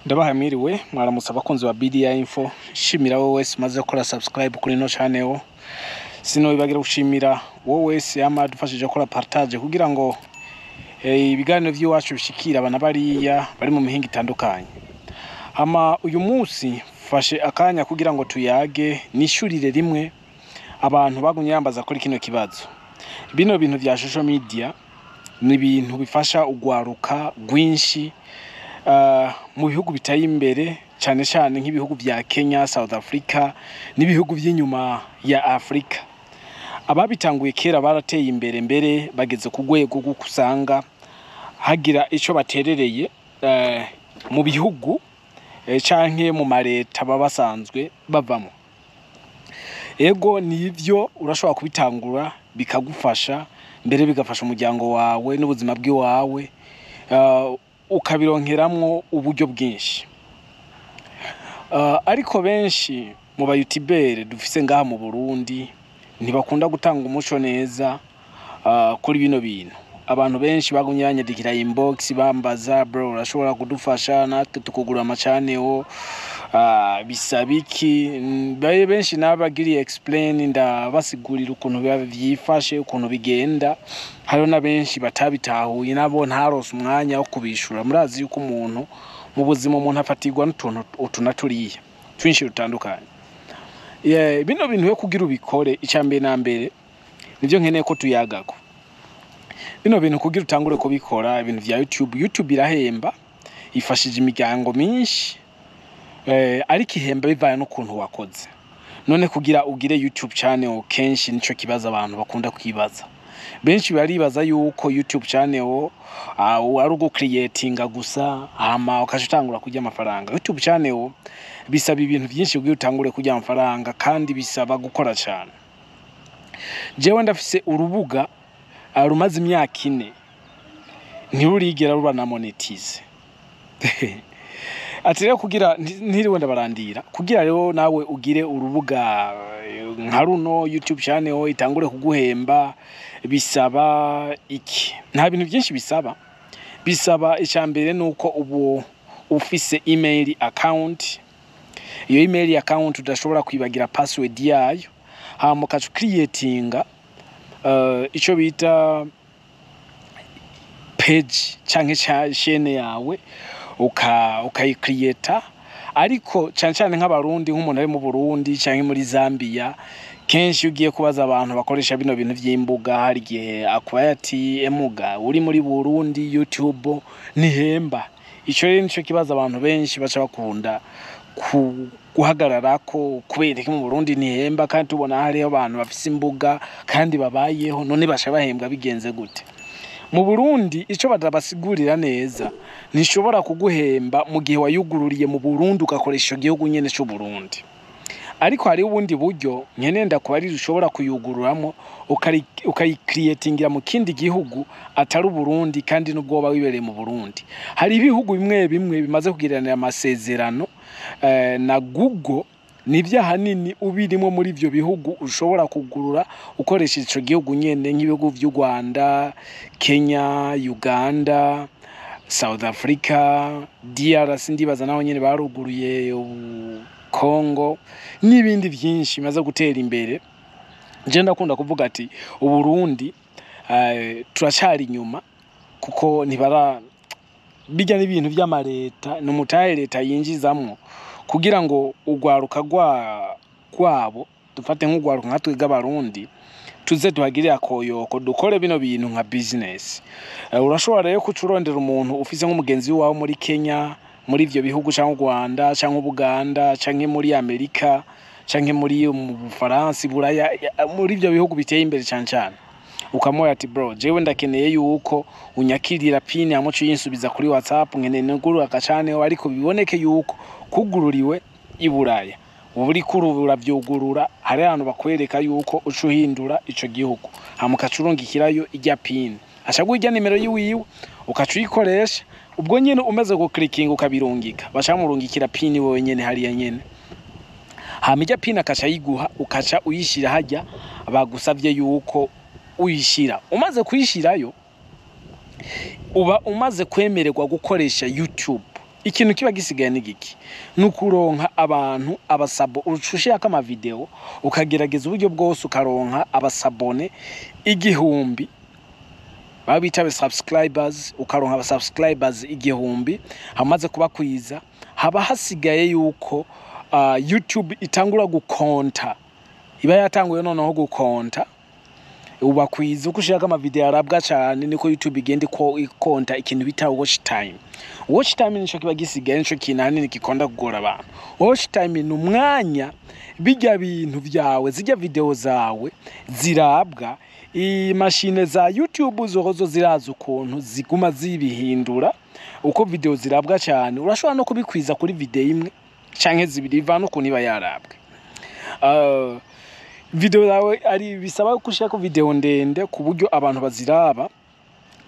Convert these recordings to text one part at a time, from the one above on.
Ndabaha mwiriwe, mwaramutse abakunzi ba BDI Info. Shimira wowe wese umaze gukora subscribe kuri ino channel. Sinobibagira gushimira wowe wese yama adufashije gukora partage kugira ngo ibiganiro vy'iwacu bishikira abana bariya bari mu mihinga itandukanye. Hama uyu munsi mfashe akanya kugira ngo tuyage nishurire rimwe abantu bagumye yambaza kuri kino kibazo. Bino bintu vya social media ni ibintu bifasha ugwaruka rwinshi mu bihugu biteye imbere, cyane cyane nk'ibihugu vya Kenya, South Africa n'ibihugu vy'inyuma ya Afrika. Ababitanguye kera barateye imbere, mbere bageze ku rwego rw'uko usanga hagira ico baterereye mu bihugu canke mu mareta baba basanzwe bavamo. Ego, nivyo, urashobora kubitangura bikagufasha, mbere bigafasha umuryango wawe n'ubuzima bw'iwawe, ukabironkeramwo uburyo bwinshi. Ariko benshi mu bayutubere dufise ngaha mu Burundi ntibakunda gutanga umuco neza kuri bino bintu. Abantu benshi bagumye banyandikira inbox bambaza: "Bro, urashobora kudufasha natwe tukugura ama channel? Bisaba iki?" Baye benshi nabagiriye explain, ndabasigurira ukuntu biba vyifashe, ukuntu bigenda. Hariho na benshi batabitahuye, nabo ntarose umwanya wo kubishura. Murazi yuko umuntu mu buzima, umuntu afatirwa n'utuntu utu na turiya twinshi dutandukanye. Yeah, bino bintu yo kugira ubikore, icya mbere na mbere nivyo nkeneye ko tuyagako. Bino bintu kugira utangure kubikora, ibintu vya YouTube, YouTube irahemba, ifashije imiryango myinshi, ariko ihemba bivanye n'ukuntu wakoze. None kugira ugire YouTube channel, kenshi nico kibazo abantu bakunda kwibaza. Benshi baribaza yuko YouTube channel ari ugu-creatinga gusa hama ukaca utangura kurya amafaranga. YouTube channel bisaba ibintu byinshi kugira utangure kurya amafaranga, kandi bisaba gukora cyane. Jewe ndafise urubuga rumaze imyaka 4, ntirurigera ruba na monetize. Ati rero kugira ntiriwe ndabarandira, kugira rero nawe ugire urubuga nka runo, YouTube channel itangure kuguhemba, bisaba iki? Nta bintu byinshi bisaba. Bisaba icya mbere nuko ubu ufise email account. Iyo email account udashobora kwibagira password yayo, hama ukaca creatinga ico bita page canke chaîne yawe, ukayicreata. Ariko cyane cyane nk'Abarundi, nk'umuntu ari mu Burundi canke muri Zambia, kenshi iyo ugiye kubaza abantu bakoresha bino bintu vy'imbuga, hari igihe akubaye ati: "Emuga uri muri Burundi, YouTube ntihemba." Ico rero nico kibazo abantu benshi baca bakunda guhagararako: kubera iki mu Burundi ntihemba kandi tubona hariho abantu bafise imbuga kandi babayeho? None baca bahembwa bigenze gute mu Burundi? Ico batabasigurira neza, ntishobora kuguhemba mu gihe wayugururiye mu Burundi, ugakoresha ico gihugu nyene c'u Burundi. Ariko hariho ubundi buryo nkeneye ndakubarira ushobora kuyugururamo, ukayicreatingira mu kindi gihugu atari Uburundi, kandi n'ubwo woba wibereye mu Burundi. Hari ibihugu bimwe bimwe bimaze kugiranira amasezerano na Google. Nivyo, ahanini ubirimo muri ivyo bihugu ushobora kugurura ukoresheje ico gihugu nyene, nk'ibihugu vy'u Rwanda, Kenya, Uganda, South Africa, DRC, ndibaza naho nyene baruguruye, Congo n'ibindi byinshi bimaze gutera imbere. Je ndakunda kuvuga ati Uburundi turacyari inyuma, kuko ntibara bijya n'ibintu by'amareta, ni umutahe leta yinjizamwo kugira ngo urwaruka rwabo, dufate nk'urwaruka nka twebwe Abarundi, tuze tuhagirire akoyoko, dukore bino bintu nka business. Urashobora rero kuca urondera umuntu ufise nk'umugenzi wawe muri Kenya, muri ivyo bihugu, canke u Rwanda, canke Ubuganda, canke muri Amerika, canke muri mu Bufaransa, Buraya, muri ivyo bihugu biteye imbere cane cane, ukamuha ati: "Bro, jewe ndakeneye yuko unyakirira PIN, hamwe uca uyinsubiza kuri WhatsApp. Nkeneye nugurura aka channel, ariko biboneke yuko kugururiwe i Buraya." Uba uriko uravyugurura, hari ahantu bakwereka yuko uca uhindura ico gihugu, hama ukaca urungikirayo irya PIN, aca aguha irya nimero yiwiwe, ukaca uyikoresha. Ubwo nyene umaze guklikinga ukabirungika, baca bamurungikira PIN wewe nyene hariya nyene. Hama irya PIN akaca ayiguha, ukaca uyishira harya bagusavye yuko uyishira. Umaze kuyishirayo, uba umaze kwemererwa gukoresha YouTube. Ikintu kiba gisigaye ni giki? Ni ukuronka abantu abasabo. Ushirako amavideo, ukagerageza uburyo bwose ukaronka abasabone 1000, baba bita aba subscribers. Ukaronka aba subscribers 1000, hamaze kubakwiza, haba hasigaye yuko YouTube itangura gukonta. Iba yatanguye noneho gukonta ubakwiza. Uko ushirako amavideo arabwa cane, niko YouTube igenda ikonta ikintu bita watch time. Watch time nico kiba gisigaye, nico kintu ahanini gikunda kugora abantu. Watch time ni umwanya bijya bintu vyawe, zijya video zawe zirabwa. Imashine za YouTube zozo ziraza ukuntu ziguma zibihindura uko video zirabwa cyane. Urashobora no kubikwiza kuri video imwe canke zibiri, ivana ukuntu iba yarabwe. Video yawe ari bisaba ko ushirako video ndende ku buryo abantu baziraba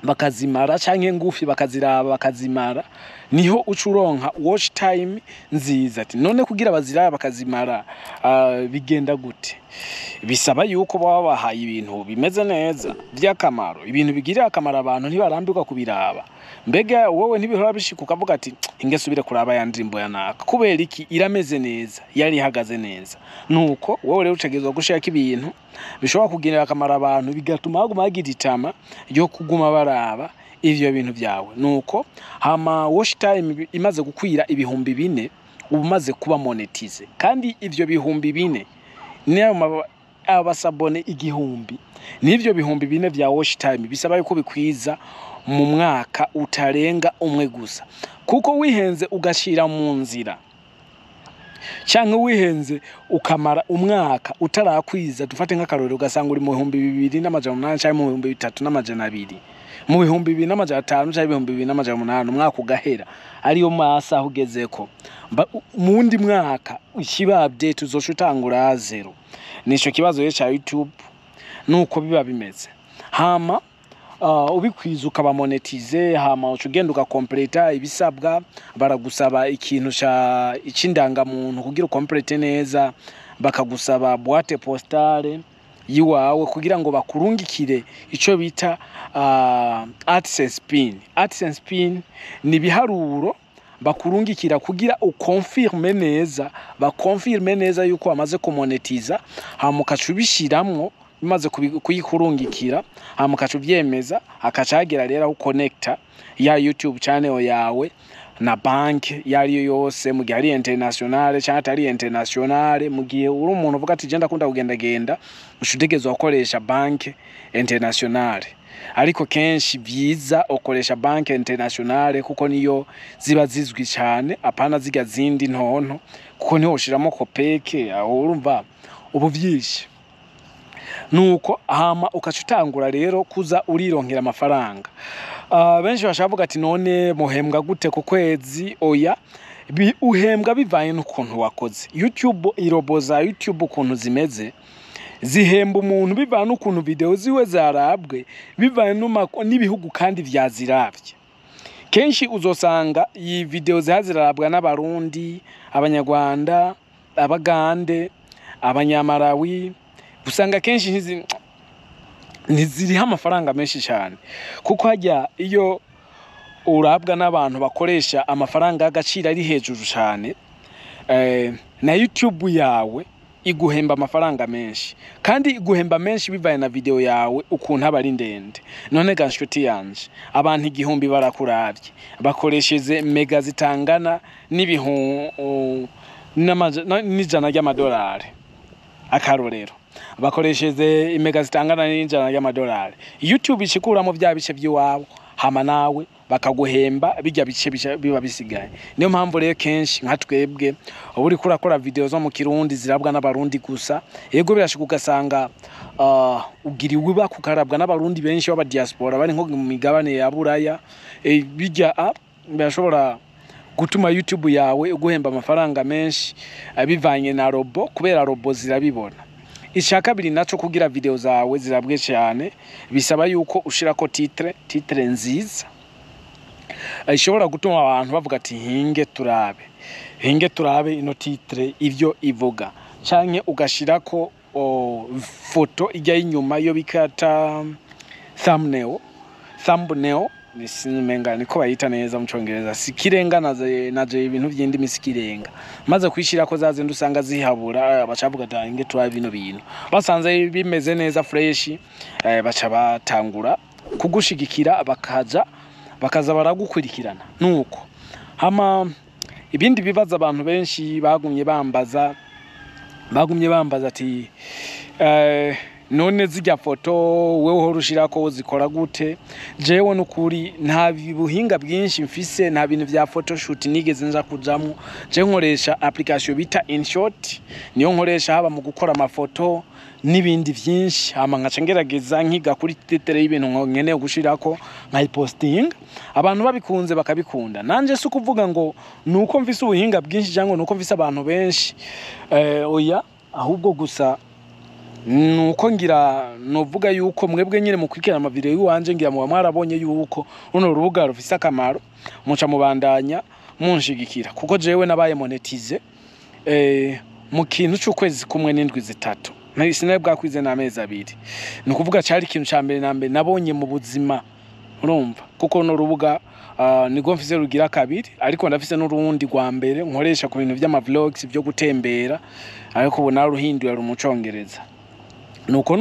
bakazimara, canke ngufi bakaziraba bakazimara, niho uca uronka watch time nziza. Ati none kugira baziraba bakazimara, bigenda gute? Bisaba yuko baba bahaye ibintu bimeze neza vy'akamaro, ibintu bigirira akamaro abantu, ntibarambirwa kubiraba. Mbega wowe ntibihora bishika ukavuga ati: "Inge subire kuraba ya ndirimbo ya naka"? Kubera iki? Irameze neza, yari ihagaze neza. Nuko wowe rero utegerezwa gushirako ibintu bishobora kugirira akamaro abantu, bigatuma baguma bagira itama ryo kuguma baraba ivyo bintu vyawe. Nuko hama watch time imaze gukwira 4000, uba umaze kuba monetize. Kandi ivyo 4000 niyo abasabone 1000 n'ivyo 4000 vya watch time, bisaba yuko bikwiza mu mwaka utarenga umwe gusa, kuko wihenze ugashira mu nzira canke wihenze ukamara umwaka utarakwiza, dufate nk'akarorero, ugasanga uri mu 2800 canke mu 3200, mu 2500 canke 2800, umwaka ugahera ariyo masaha ugezeko. Mu wundi mwaka ikiba update, uzoca utangura zero. Nico kibazo rero ca YouTube, nuko biba bimeze. Hama ubikwiza ukaba monetize, hama uca ugenda ugakompleta ibisabwa. Baragusaba ikintu ca icindangamuntu kugira ukomplete neza, bakagusaba boîte postale yiwawe kugira ngo bakurungikire ico bita AdSense pin. AdSense pin ni ibiharuro bakurungikira kugira ukonfirme neza, bakonfirme neza yuko wamaze kumonetiza. Hama ukaca ubishiramwo, bimaze kuyikurungikira, hama ukaca uvyemeza, hakaca hagera rero aho uconnecta ya YouTube channel yawe na banki iyo ariyo yose, mu gihe ari internationale canke atari internationale. Mu gihe uri umuntu uvuga ati: "Je ndakunda kugendagenda", uca utegerezwa gukoresha banki internationale. Ariko kenshi vyiza ukoresha banki internationale, kuko niyo ziba zizwi cane, apana zirya zindi ntonto, kuko niho ushiramo kopeke, aho urumva ubu vyishe. Nuko hama ukaca utangura rero kuza urironkera amafaranga. Benshi bashaka bavuga ati: "None muhembwa gute ku kwezi?" Oya, uhembwa bivanye n'ukuntu wakoze. YouTube, irobo za YouTube ukuntu zimeze, zihemba umuntu bivanye n'ukuntu video ziwe zarabwe, bivanye n'ibihugu kandi vyaziravye. Kenshi uzosanga iyi video ziha zirarabwa n'Abarundi, Abanyarwanda, Abagande, Abanyamarawi. Usanga kenshi ntiziriho amafaranga menshi cyane, kuko hajya iyo urabwa n'abantu bakoresha amafaranga y'agaciro ari hejuru cyane, na YouTube yawe iguhemba amafaranga menshi, kandi iguhemba menshi bivaye na video yawe ukuntu aba ari ndende. None ga nshuti yanje, abantu 1000 barakuravye bakoresheje mega zitangana n'ijana ry'amadolari, akarorero, bakoresheje imega zitangana n'ijana ry'amadolari, YouTube ikikuramo bya bice by'iwabo, hama nawe bakaguhemba bijya bice biba bisigaye. Niyo mpamvu rero kenshi nka twebwe uba uriko urakora video zo mu Kirundi zirabwa n'Abarundi gusa. Yego, birashika ugasanga ugiriwe ibakwe ukarabwa n'Abarundi benshi b'aba diaspora bari nko mu migabane ya Buraya, bijya birashobora gutuma YouTube yawe uguhemba amafaranga menshi, bivanye na robo, kubera robo zirabibona. Icya kabiri naco, kugira video zawe zirabwe cyane, bisaba yuko ushirako titre nziza ishobora gutuma abantu bavuga ati: "Hinge turabe, hinge turabe ino titre ivyo ivuga", canke ugashirako foto ijya inyuma, iyo bikata thumbnail. Thumbnail Sinumenga niko bayita neza mu Congereza, sikirenga. Naje ibintu vy'indimi sikirenga. Maze kwishirako za zindi usanga zihabura, bacavuga ati inge turabe bino bintu, basanze bimeze neza fresh, baca batangura kugushigikira, bakaza bakaza baragukurikirana. Nuko hama ibindi bibazo abantu benshi bagumye bambaza ati none zirya foto wewe uhora ushirako zikora gute? Jewe nukuri nta buhinga bwinshi mfise, nta bintu vya photoshoot nigeze nza kujamwo. Je nkoresha application bita InShot, niyo nkoresha haba mu gukora amafoto n'ibindi vyinshi. Hama nkaca ngerageza nkiga kuri titre y'ibintu nkeneye gushirako, nkayipostinga, abantu babikunze bakabikunda. Nanje si ukuvuga ngo nuko mfise ubuhinga bwinshi cyangwa nuko mfise abantu benshi, oya, ahubwo gusa nuko ngira novuga yuko mwebwe nyine mukurikirana amavideo yiwanje, ngira muba mwarabonye yuko runo rubuga rufise akamaro, muca mubandanya munshigikira, kuko jewe nabaye monétisé mu kintu c'ukwezi kumwe n'indwi 3, sinari bwakwize n'amezi 2. Ni ukuvuga cari ikintu ca mbere na mbere nabonye mu buzima, urumva, kuko runo rubuga nibwo mfise rugira kabiri, ariko ndafise n'urundi rwa mbere nkoresha ku bintu vy'ama vlogs vyo gutembera, ariko ubu naruhinduye ruri mu Congereza. Nuko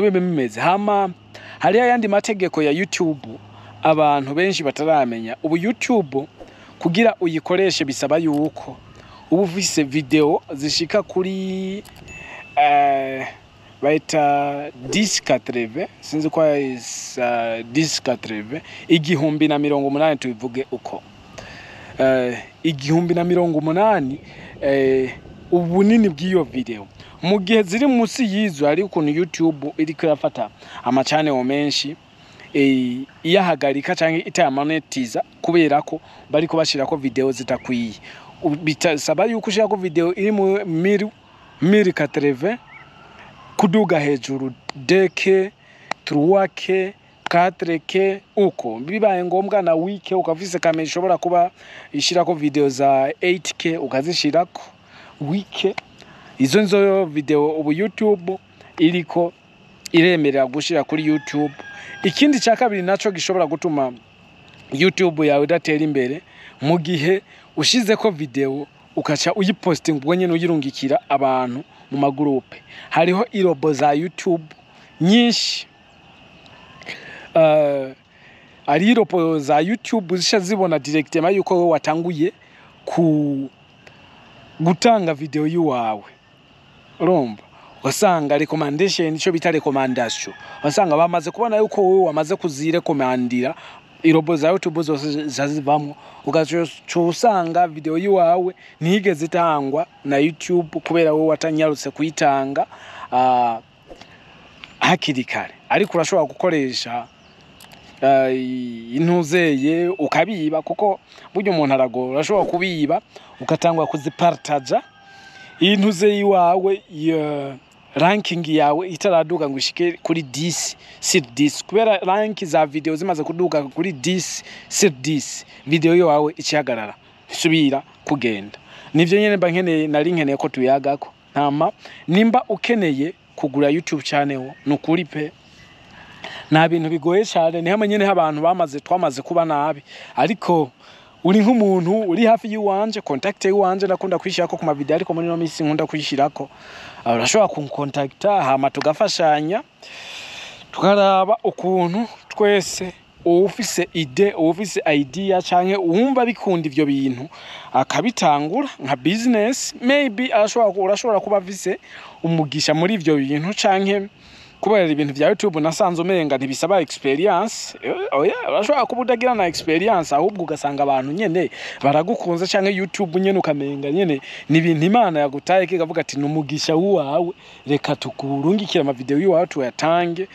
bibe bimeze. Hama hariho ayandi mategeko ya YouTube abantu benshi bataramenya. Ubu YouTube kugira uyikoreshe bisaba yuko uba ufise video zishika kuri bayita 1080, sinzi ko 1080, 1080, tubivuge uko, 1080, ubunini bw'iyo video. Mu gihe ziri munsi y'izo, hari ukuntu YouTube iriko irafata ama channel menshi iyahagarika canke itayamonetiza, kubera ko bariko bashirako video zitakwiye. Bitasaba yuko ushirako video iri mu 1080 kuduga hejuru, 2K, 3K, 4K, uko bibaye ngombwa na wike ukafise kamera ishobora kuba ishirako video za 8K, ukazishirako wike. Izo nizo video ubu YouTube iriko iremerera gushira kuri YouTube. Ikindi cya kabiri naco gishobora gutuma YouTube yawe idatera imbere, mu gihe ushizeko video ukaca uyipostinga ubwo nyene, uyirungikira abantu mu magurupe. Hariho i robot za YouTube nyinshi, ari i robot za YouTube zisha zibona directement yuko wowe watanguye ku gutanga video yiwawe, urumva, ugasanga recommendation, ico bita recommandation, ugasanga bamaze kubona yuko wowe wamaze kuzirekomandira, i robot za YouTube zose zazivamwo, ugaca usanga video yiwawe ntiyigeze itangwa na YouTube kubera wowe watanyarutse kuyitanga hakiri kare. Ariko urashobora gukoresha intuzeye ukabiba, kuko burya umuntu aragora. Urashobora kubiba ugatangwa kuzipartaja iyi ntuze yiwawe, iyo ranking yawe itaraduga ngo ishike kuri 10 sur 10, kubera rank za video zimaze kuduga kuri 10 sur 10, video yawe ikihagarara, isubira kugenda. Nivyo nyene mba nkeneye, nari nkeneye ko tuyagako. Ntama nimba ukeneye kugura YouTube channel, nukuri pe nta bintu bigoye cyane. Ni hamwe nyene abantu bamaze twamaze kuba nabi, ariko uri nk'umuntu uri hafi y'iwanje, contact y'iwanje ndakunda kwishyirako ku mavideo, ariko muri no minsi nkunda kwishyirako. Urashobora kunkontakta hama tugafashanya, tukaraba ukuntu twese, uwufise idée, uwufise idea canke uwumva bikunda ivyo bintu akabitangura nka business, maybe urashobora kuba afise umugisha muri ivyo bintu, canke kubera ibintu vya YouTube nasanze umenga ntibisaba experience. Oya, urashobora kuba utagira na experience, ahubwo ugasanga abantu nyene baragukunze, canke YouTube nyene ukamenga nyene ni ibintu Imana yagutaye, kikavuga ati numugisha wawe, reka tukurungikire amavideo yiwawe tuyatange,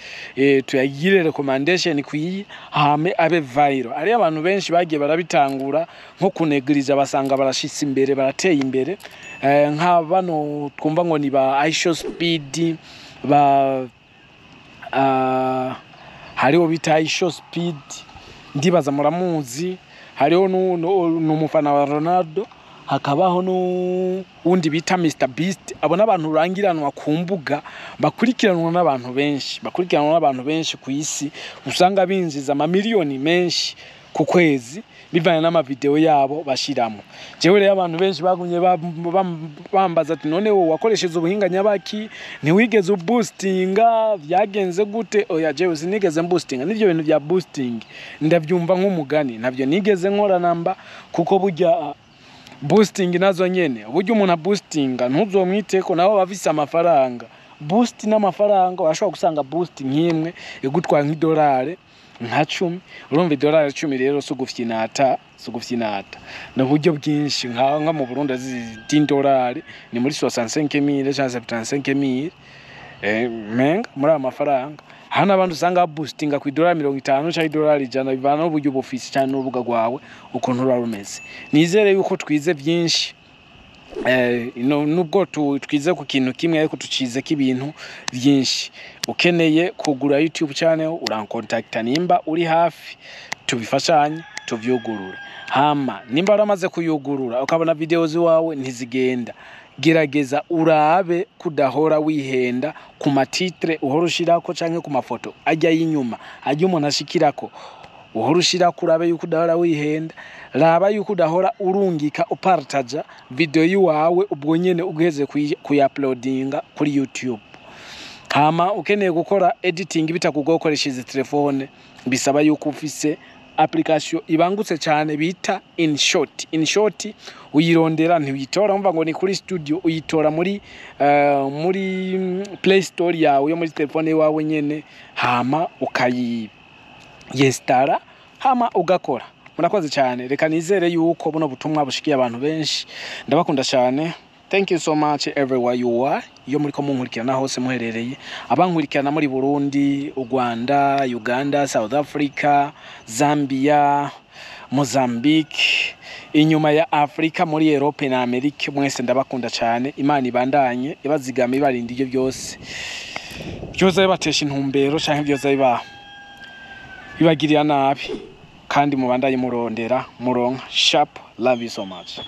tuyagire recommendation kwiye, hame abe viral. Ari abantu benshi bagiye barabitangura nko kunegiriza, basanga barashitse imbere, barateye imbere, nka bano twumva ngo ni ba Aisho Speed, ba hariho bita Aisho Speed, ndibaza muramuzi. Hariho n'umufana wa Ronaldo. Hakabaho n'uwundi bita Mr Beast. Abo n'abantu rurangiranwa ku mbuga, bakurikiranwa n'abantu benshi, bakurikiranwa n'abantu benshi ku isi, usanga binjiza amamiliyoni menshi ku kwezi bivanye n'amavideo yabo bashiramo. Jewe rero abantu benshi bagumye bambaza ati: "None wowe wakoresheje ubuhinga nyabaki? Ntiwigeze uboostinga? Vyagenze gute?" Oya, jewe sinigeze mboostinga. N'ivyo bintu vya boosting ndavyumva nk'umugani, ntabyo nigeze nkora namba, kuko burya boosting nazo nyene, uburyo umuntu aboostinga ntuzomwiteko, nabo bafise amafaranga. Boost n'amafaranga, urashobora gusanga boost nk'imwe igutwara nk'idolari nka 10. Urumva idolari 10 rero si ugufyinata, si ugufyinata. Ni uburyo bwinshi. Nka mu Burundi 10 dolari ni muri 65 mille canke 75 mille, menga muri ayo mafaranga. Hano n'abandi usanga boostinga ku idolari 50 canke idolari 100, bivana n'uburyo bufise canke n'urubuga rwawe ukuntu ruba rumeze. Nizere yuko twize byinshi. Nubwo twize ku kintu kimwe, ariko tucizeko ibintu byinshi. Ukeneye kugura YouTube channel, urankontakta nimba uri hafi, tubifashanye tuvyugurure. Hama nimba waramaze kuyugurura ukabona video ziwawe ntizigenda, gerageza urabe kudahora wihenda ku ma titre uhora ushirako canke ku mafoto ajya y'inyuma ajya umuntu ashikirako uhora ushirako. Urabe yuko udahora wihenda, raba yuko udahora urungika upartaja video yiwawe ubwo nyene ugeze kuyauploadinga kuri YouTube. Hama ukeneye gukora editing bitakugoye ukoresheje telefone, bisaba yuko ufise application ibangutse cyane bita InShot. InShot uyirondera, ntiwitora umva ngo ni kuri studio, uyitora muri Play Store yawe yo muri telefone yawe nyene, hama ukayi yinstalla, hama ugakora. Murakoze cyane. Reka nizere yuko buno butumwa bushikiye abantu benshi. Ndabakunda cyane. Thank you so much everywhere you are, iyo muriko munkurikirana hose muherereye. Abankurikirana muri Burundi, u Rwanda, Uganda, South Africa, Zambia, Mozambique, inyuma ya Afrika, muri Europe na Amerika, mwese ndabakunda cyane. Imana ibandanye ibazigama, ibarinda ibyo byose byoza bibatesha intumbero canke byoza bibagirira nabi, kandi mubandanye murondera muronka sharp. Love you so much.